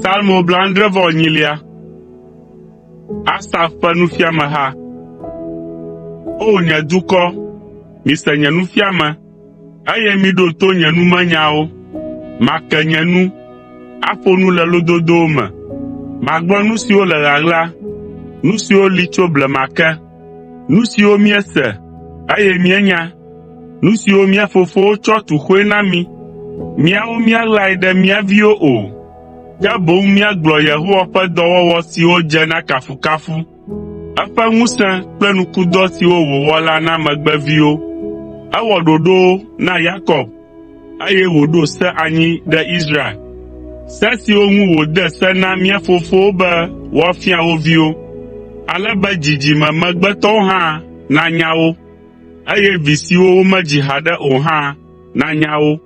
Psalmo blaadre-vɔ-enyilia. Asaf ƒe nufiameha. O! Nye dukɔ, mise nye nufiame, eye miɖo to nye numenyawo. Make nye nu, aƒo nu le lododowo me. Magblɔ nu siwo le ɣaɣla, nu siwo li tso blema ke, nu siwo miese, eye mienya, nu siwo mía fofowo tsɔ tu xoe na mí. Míawo míaɣlae ɖe mía viwo o, ke boŋ míagblɔ Yehowa ƒe dɔwɔwɔ siwo dze na kafukafu, eƒe ŋusẽ kple nukudɔ siwo wòwɔ la na megbeviwo. Ewɔ ɖoɖowo na Yakob, eye wòɖo se anyi ɖe Israel, se siwo ŋu wòde se na mía fofowo be woafia wo viwo, ale be dzidzime megbetɔwo hã nanya wo, eye vi siwo womedzi haɖe o hã nanya wo,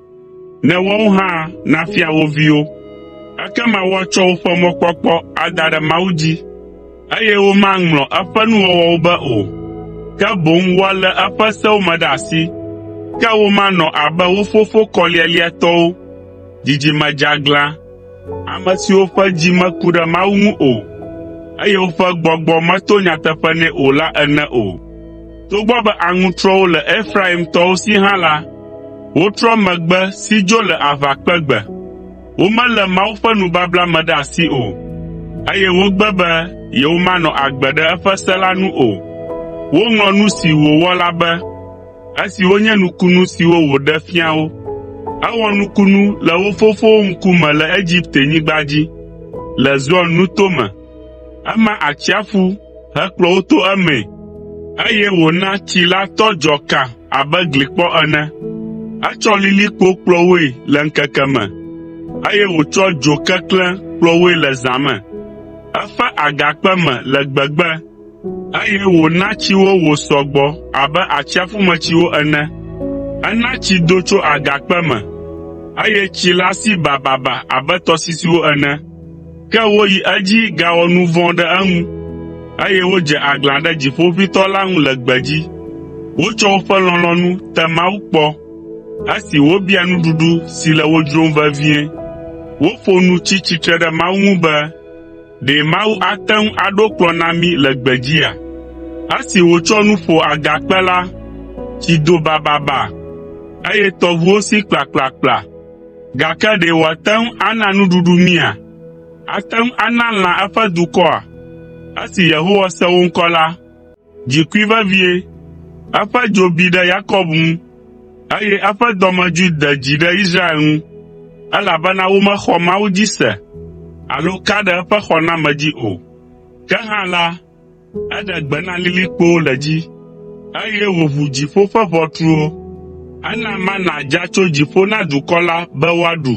ne woawo hã nafia wo viwo. Ekema woatsɔ woƒe mɔkpɔkpɔ ada ɖe Mawu dzi, eye womaŋlɔ eƒe nuwɔwɔwo be o, ke boŋ woalé eƒe sewo me ɖe asi. Ke womanɔ abe wo fofo kɔlialiatɔwo, dzidzime dzeaglã, ame siwo ƒe dzi meku ɖe Mawu ŋu o, eye woƒe gbɔgbɔ meto nyateƒe nɛ o la ene o. Togbɔ be aŋutrɔwo le Efraimtɔwo si hã la, wotrɔ megbe si dzo le aʋakpegbe. Womelé Mawu ƒe nubabla me ɖe asi o, eye wogbe be yewomanɔ agbe ɖe eƒe se la nu o. Woŋlɔ nu si wòwɔ la be, esiwo nye nukunu siwo wòɖe fia wo. Ewɔ nukunu le wo fofowo ŋkume le Egiptenyigba dzi, le Zoan nuto me. Ema atsiaƒu hekplɔ wo to emee, eye wòna tsi la tɔ dzɔ kã abe glikpɔ ene. Etsɔ lilikpo kplɔ woe le ŋkeke me, eye wòtsɔ dzo keklẽ kplɔ woe le zã me. Efe agakpe me le gbegbe, eye wòna tsi wo wòsɔ gbɔ abe atsiaƒumetsiwo ene. Ena tsi do tso agakpe me, eye tsi la si bababa abe tɔsisiwo ene. Ke woyi edzi gawɔ nu vɔ̃ ɖe eŋu, eye wodze aglã ɖe Dziƒoʋĩtɔ la ŋu le gbedzi. Wotsɔ woƒe lɔlɔ̃nu te Mawu kpɔ esi wobia nuɖuɖu si le wo dzrom vevie. Woƒo nu tsi tsitre ɖe Mawu ŋu be, “Ɖe Mawu ate ŋu aɖo kplɔ̃ na mí le gbedzia? Esi wòtsɔ nu ƒo agakpe la, tsi do bababa, eye tɔʋuwo si kplakplakpla. Gake ɖe wòate ŋu ana nuɖuɖu mía? Ate ŋu ana lã eƒe dukɔa?” Esi Yehowa se wo ŋkɔ la, dzi kui vevie. Eƒe dzo bi ɖe Yakob ŋu, eye eƒe dɔmedzoe de dzi ɖe Israel ŋu, elabena womexɔ Mawu dzi se alo ka ɖe eƒe xɔname dzi o. Ke hã la, Eɖe gbe na lilikpowo le dzi, eye wòʋu dziƒo ƒe ʋɔtruwo. Ena mana dza tso dziƒo na dukɔ la be woaɖu,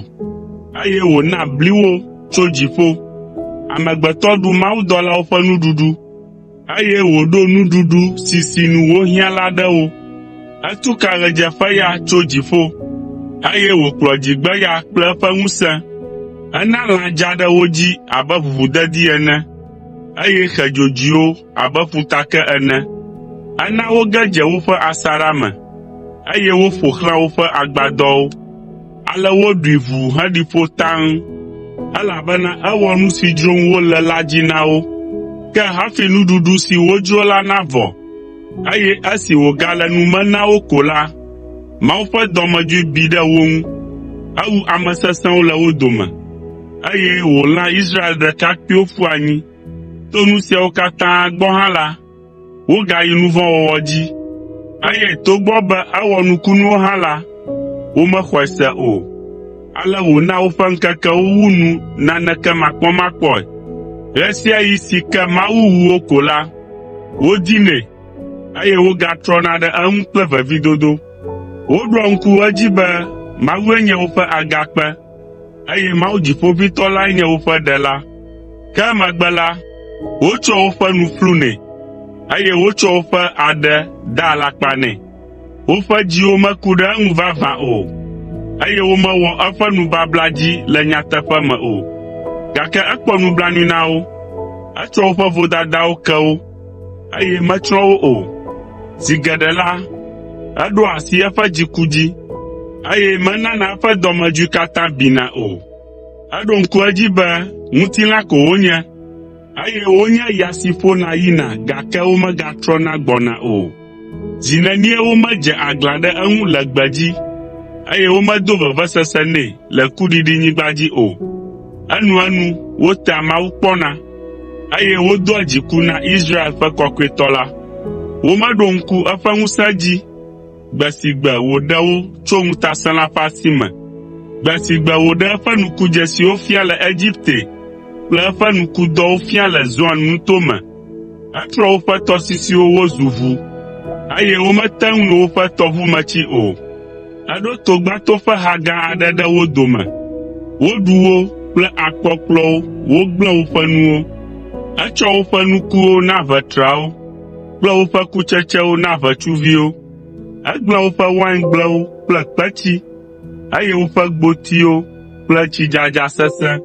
eye wòna bli wo tso dziƒo. Amegbetɔ ɖu mawudɔlawo ƒe nuɖuɖu, eye wòɖo nuɖuɖu si sinu wohiã la ɖe wo. Etu ka ɣedzeƒeya tso dziƒo, eye wòkplɔ dzigbeya kple eƒe ŋusẽ. Ena lã dza ɖe wo dzi abe ʋuʋudedi ene eye xe dzodzoewo abe ƒutake ene. Ena woge dze woƒe asaɖa me, eye woƒo xlã woƒe agbadɔwo. Ale woɖui ʋuu heɖi ƒo taŋ, elabena ewɔ nu si dzrom wole la dzi na wo. Ke hafi nuɖuɖu si wodzro la navɔ, eye esi wògale nu me na wo ko la, Mawu ƒe dɔmedzoe bi ɖe wo ŋu. Ewu ame sesẽwo le wo dome eye wòlã Israel ɖekakpuiwo ƒu anyi. To nu siawo katã gbɔ hã la, wogayi nu vɔ̃ wɔwɔ dzi, eye togbɔ be ewɔ nukunuwo hã la, womexɔe se o. Ale wòna woƒe ŋkekewo wu nu naneke makpɔmakpɔe. Ɣe sia ɣi si ke Mawu wu wo ko la, wodinɛ, eye wogatrɔna ɖe eŋu kple vevidodo. Woɖoa ŋku edzi be Mawue nye woƒe Agakpe eye Mawu Dziƒoʋĩtɔ lae nye woƒe Ɖela. Ke emegbe la, wotsɔa woƒe nu flunɛ, eye wotsɔa woƒe aɖe daa alakpa nɛ. Woƒe dziwo meku ɖe eŋu vavã o, eye womewɔ eƒe nubabla dzi le nyateƒe me o. Gake ekpɔ nublanui na wo, etsɔ woƒe vodadawo ke wo, eye metsrɔ̃ wo o. Zi geɖe la, eɖoa asi eƒe dziku dzi, eye menana eƒe dɔmedzoe katã bina o. Eɖo ŋku edzi be ŋutilã ko wonye, eye wonye ya si ƒona yina gake womegatrɔna gbɔna o. Zi nenie womedze aglã ɖe eŋu le gbedzi, eye womedo vevesese nɛ le kuɖiɖinyigba dzi o. Enuenu wotea Mawu kpɔna, eye wodoa dziku na Israel ƒe Kɔkɔetɔ la. Womeɖo ŋku eƒe ŋusẽ dzi gbe si gbe wòɖe wo tso ŋutasẽla ƒe asi me, gbe si gbe wòɖe eƒe nukudzesiwo fia le Egipte kple eƒe nukudɔwo fia le Zoan nuto me. Etrɔ woƒe tɔsisiwo wozu ʋu, eye womete ŋu no woƒe tɔʋumetsi o. Eɖo togbãto ƒe ha gã aɖe ɖe wo dome. Woɖu wo kple akpɔkplɔwo wogblẽ woƒe nuwo. Etsɔ woƒe nukuwo na ʋetrawo kple woƒe kutsetsewo na ʋetsuviwo. Egblẽ woƒe waingblewo kple kpetsi, eye woƒe gbotiwo kple tsidzadza sesẽ.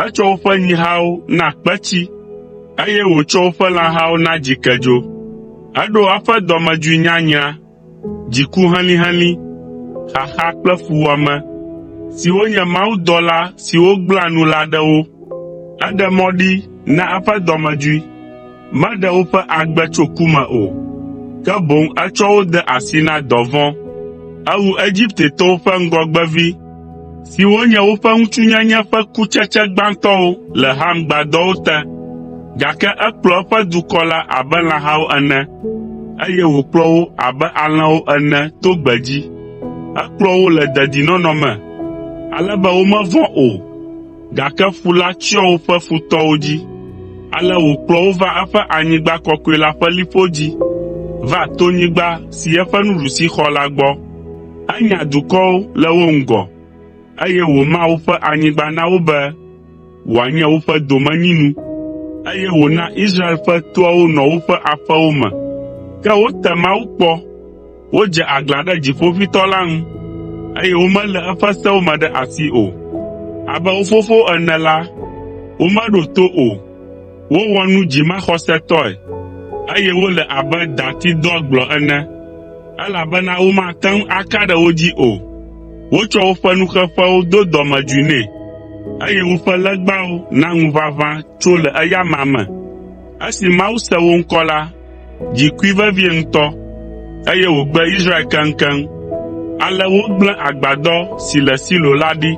Etsɔ woƒe nyihawo na kpetsi, eye wòtsɔ woƒe lãhawo na dzikedzo. Eɖo eƒe dɔmedzoe nyanyra, dziku helĩhelĩ, xaxa kple fuwɔame, siwo nye mawudɔla siwo gblẽa nu la ɖe wo. Eɖe mɔ ɖi na eƒe dɔmedzoe, meɖe woƒe agbe tso ku me o, ke boŋ etsɔ wo de asi na dɔvɔ̃. Ewu Egiptetɔwo ƒe ŋgɔgbevi siwo nye woƒe ŋutsunyenye ƒe kutsetse gbãtɔwo le Ham gbadɔwo te, gake ekplɔ eƒe dukɔ la abe lãhawo ene, eye wòkplɔ wo abe alẽwo ene to gbedzi. Ekplɔ wo le dedinɔnɔ me, ale be womevɔ̃ o, gake ƒu la tsyɔ woƒe futɔwo dzi. Ale wòkplɔ wo va eƒe anyigba kɔkɔe la ƒe liƒo dzi, va tonyigba si eƒe nuɖusi xɔ la gbɔ. Enya dukɔwo le wo ŋgɔ, eye wòma woƒe anyigba na wo be wòanye woƒe domenyinu, eye wòna Israel ƒe toawo nɔ woƒe aƒewo me. Ke wote Mawu kpɔ, wodze aglã ɖe Dziƒoʋĩtɔ la ŋu, eye womelé eƒe sewo me ɖe asi o. Abe wo fofowo ene la, womeɖo to o. Wowɔ nu dzimaxɔsetɔe, eye wole abe dati doagblɔ ene, elabena womate ŋu aka ɖe wo dzi o. Wotsɔ woƒe nuxeƒewo do dɔmedzoe nɛ, eye woƒe legbawo na ŋuʋaʋã tso le eya amea me. Esi Mawu se wo ŋkɔ la, dzi kui vevie ŋutɔ, eye wògbe Israel keŋkeŋ. Ale wogblẽ agbadɔ si le Silo la ɖi,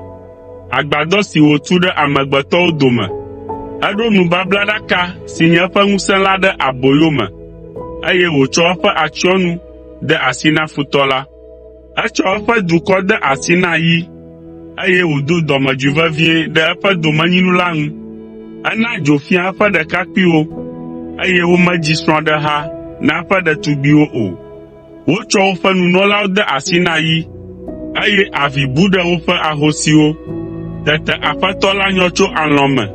agbadɔ si wòtu ɖe amegbetɔwo dome. Eɖo nubablaɖaka si nye eƒe ŋusẽ la ɖe aboyo me, eye wòtsɔ eƒe atsyɔ̃nu de asi na futɔ la. Etsɔ eƒe dukɔ de asi na yi, eye wòdo dɔmedzoe vevie ɖe eƒe domenyinu la ŋu. Ena dzo fia eƒe ɖekakpuiwo, eye womedzi srɔ̃ɖeha na eƒe ɖetugbiwo o. Wotsɔ woƒe nunɔlawo de asi na yi, eye avi bu ɖe woƒe ahosiwo. Tete Aƒetɔ la nyɔ tso alɔ̃ me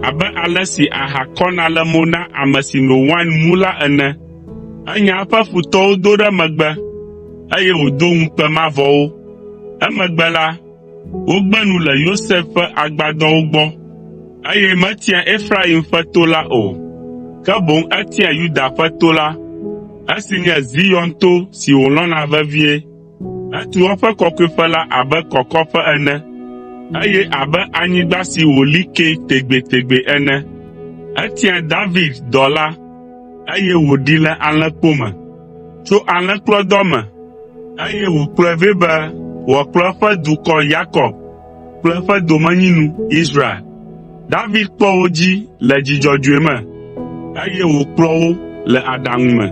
abe ale si aha kɔna le mo na ame si no wain mu la ene. Enya eƒe futɔwo do ɖe megbe, eye wòdo ŋukpe mavɔ wo. Emegbe la, wogbe nu le Yosef ƒe agbadɔwo gbɔ, eye metia Efraim ƒe to la o, ke boŋ etia Yuda ƒe to la, esi nye Zion to si wòlɔ̃na vevie. Etu eƒe kɔkɔeƒe la abe kɔkɔƒe ene, eye abe anyigba si wòli kee tegbetegbe ene. Etia David dɔla, eye wòɖee le alẽkpo me, tso alẽkplɔdɔ me, eye wòkplɔe vɛ be wòakplɔ eƒe dukɔ Yakob kple eƒe domenyinu Israel. David kpɔ wo dzi le dzi dzɔdzɔe me, eye wòkplɔ wo le aɖaŋu me.